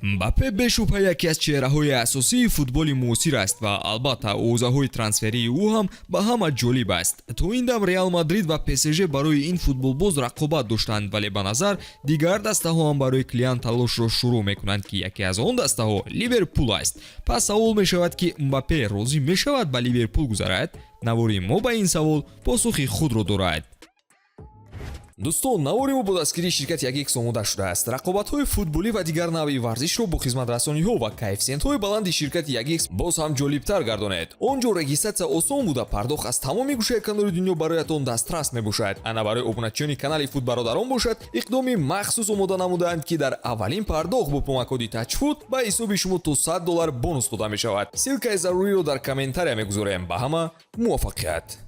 Мбаппе бешубҳа яке аз чеҳраҳои асосии футболи муосир аст ва албатта овозаҳои трансферии ӯ ҳам ба ҳама ҷолиб аст. То ин дам Реал Мадрид ва ПСЖ барои ин футболбоз рақобат доштанд, вале ба назар дигар дастаҳо ҳам барои Килиан талошро шурӯъ мекунанд, ки яке аз он дастаҳо Ливерпул аст. Пас савол мешавад, ки Мбаппе розӣ мешавад ба Ливерпул гузарад? Навори мо ба ин савол посухи худро дорад. Дӯстон, навори мо бо дастгирии ширкати Ягикс омода шудааст. Рақобатҳои футболӣ ва дигар навъи варзишро бо хизматрасониҳо ва коэффисиентҳои баланди ширкати Ягикс боз ҳам ҷолибтар гардонед. Он ҷо регистрация осон буда, пардохт аз тамоми гӯшаи канори дунё бароятон дастрас мебошад. Ана барои обуначиёни канали Футбародарон бошад, иқдоми махсус омода намудаанд, ки дар аввалин пардохт бо промокоди Тачфут ба ҳисоби шумо то 100 доллар бонус дода мешавад. Ссылкаи заруриро дар комментария мегузорем. Ба ҳама муваффақият!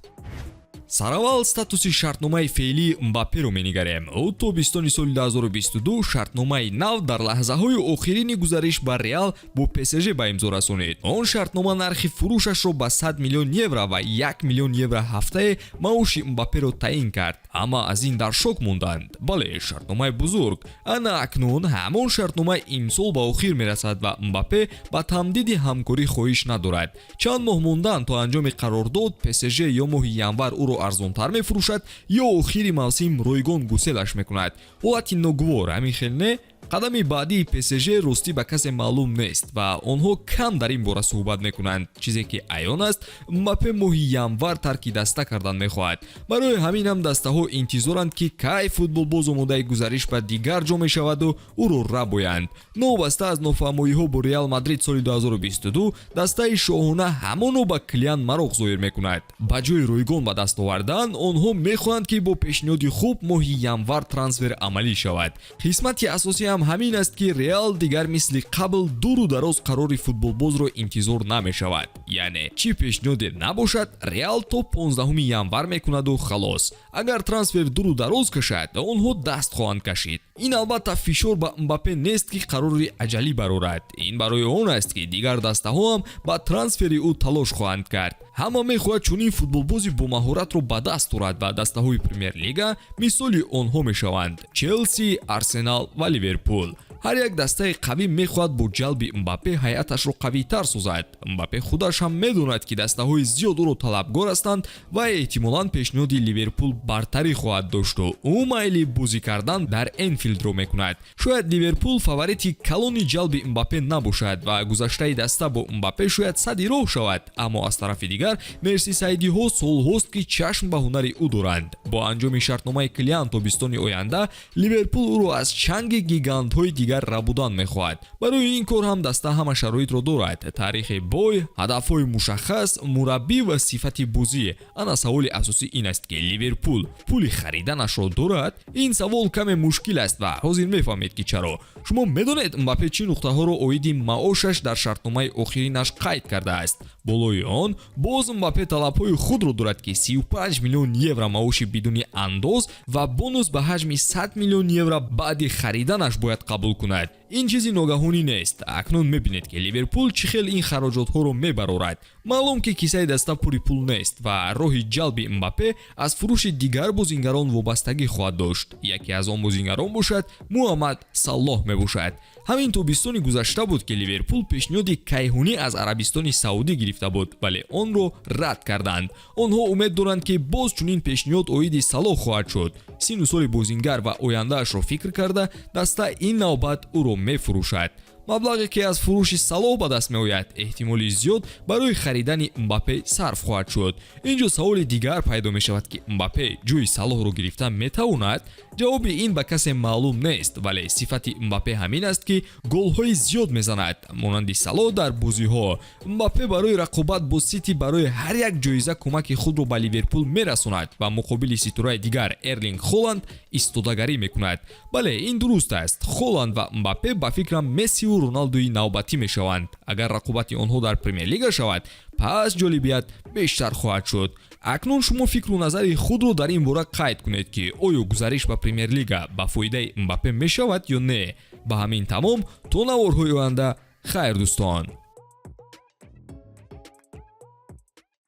Сараввал статуси шартномаи феълии Мбапперо менигарем. Ӯ то бистони соли 2022 шартномаи нав дар лаҳзаҳои охирини гузариш ба Реал бо ПСЖ ба имзо расонид. Он шартнома нархи фурӯшашро ба 100 миллион евро ва 1 миллион евро ҳафтае маоши Мбапперо таъин кард. Ҳама аз ин дар шок монданд. Бале, шартномаи бузург. Ана акнун ҳамон шартнома имсол ба охир мерасад ва Мбаппе ба тамдиди ҳамкорӣ хоҳиш надорад. Чанд моҳ мондан то анҷоми қарордод, ПСЖ ё моҳи январ ӯро арзонтар мефурӯшад, ё охири мавсим ройгон гуселаш мекунад. Ҳолати ногувор, ҳамин хел не? Қадами баъдии ПСЖ ростӣ ба касе маълум нест ва онҳо кам дар ин бора суҳбат мекунанд. Чизе ки аён аст, Мбаппе моҳи январ тарки даста кардан мехоҳад. Барои ҳамин ҳам дастаҳо интизоранд, ки кай футболбоз омодаи гузариш ба дигар ҷо мешаваду ӯро рабоянд. Новобаста аз нофаҳмоиҳо бо Реал Мадрид соли 2022, дастаи шоҳона ҳамоно ба Килиан мароқ зоҳир мекунад. Ба ҷои ройгон ба даст овардан, онҳо мехоҳанд, ки бо пешниҳоди хуб моҳи январ трансфер амалӣ шавад. Қисмати асосӣ ҳам ҳамин аст, ки Реал дигар мисли қабл дуру дароз қарори футболбозро интизор намешавад. Яъне чӣ пешниҳоде набошад, Реал то 15 январ мекунаду халос. Агар трансфер дуру дароз кашад, онҳо даст хоҳанд кашид. Ин албатта фишор ба Мбаппе нест, ки қарори аҷалӣ барорад. Ин барои он аст, ки дигар дастаҳо ҳам ба трансфери ӯ талош хоҳанд кард. Ҳама мехоҳад чунин футболбози бомаҳоратро ба даст орад ва дастаҳои Премер-лига мисоли онҳо мешаванд: Челси, Арсенал ва Ливерпул. Ҳар як дастаи қавӣ мехоҳад бо ҷалби Мбаппе ҳайаташро қавитар созад. Мбаппе худаш ҳам медонад, ки дастаҳои зиёд ӯро талабгор ҳастанд ва эҳтимолан пешниҳоди Ливерпул бартарӣ хоҳад дошту ӯ майли бозӣ кардан дар Энфилдро мекунад. Шояд Ливерпул фаворити калони ҷалби Мбаппе набошад ва гузаштаи даста бо Мбаппе шояд садди роҳ шавад, аммо аз тарафи дигар мерсисайдиҳо солҳост, ки чашм ба ҳунари ӯ доранд. Бо анҷоми шартномаи Килиан тобистони оянда, Ливерпул ӯро аз чанги гигантҳои дигар рабудан мехоҳад. Барои ин кор ҳам даста ҳама шароитро дорад: таърихи бой, ҳадафҳои мушаххас, мураббӣ ва сифати бозӣ. Ана саволи асосӣ ин аст, ки Ливерпул пули хариданашро дорад? Ин савол каме мушкил аст ва ҳозир мефаҳмед, ки чаро. Шумо медонед, Мбаппе чӣ нуқтаҳоро оиди маошаш дар шартномаи охиринаш қайд кардааст? Болои он боз Мбаппе талабҳои худро дорад, ки 35 миллион евро маоши бидуни андоз ва бонус ба ҳаҷми 100 миллион евро баъди хариданаш бояд қабул кунад. Ин чизи ногаҳонӣ нест. Акнун мебинед, ки Ливерпул чӣ хел ин хароҷотҳоро мебарорад. Маълум, ки кисаи даста пури пул нест ва роҳи ҷалби Мбаппе аз фурӯши дигар бозингарон вобастагӣ хоҳад дошт. Яке аз он бозингарон бошад, Муҳаммад Саллоҳ мебошад. Ҳамин тобистони гузашта буд, ки Ливерпул пешниҳоди кайҳунӣ аз Арабистони Саудӣ гирифта буд, вале онро рад карданд. Онҳо умед доранд, ки боз чунин пешниҳод оиди Салоҳ хоҳад шуд. Сину соли бозингар ва ояндаашро фикр карда, даста ин навбат ӯро мефурӯшад. Маблағе, ки аз фурӯши Салоҳ ба даст меояд, эҳтимоли зиёд барои харидани Мбаппе сарф хоҳад шуд. Ин ҷо саволи дигар пайдо мешавад, ки Мбаппе ҷои Салоҳро гирифта метавонад? Ҷавоби ин ба касе маълум нест, вале сифати Мбаппе ҳамин аст, ки голҳои зиёд мезанад, монанди Салоҳ дар бозиҳо. Мбаппе барои рақобат бо Сити барои ҳар як ҷоиза кӯмаки худро ба Ливерпул мерасонад ва муқобили ситораи дигар, Эрлинг Холанд, истодагарӣ мекунад. Бале, ин дуруст аст, Холанд ва Мбаппе ба фикрам Мессиву Роналдуи навбатӣ мешаванд. Агар рақобати онҳо дар Премер-лига шавад, пас ҷолибият бештар хоҳад шуд. Акнун шумо фикру назари худро дар ин бора қайд кунед, ки оё гузариш ба Премер-лига ба фоидаи Мбаппе мешавад ё не. Ба ҳамин тамом. То наворҳои оянда хайр, дӯстон.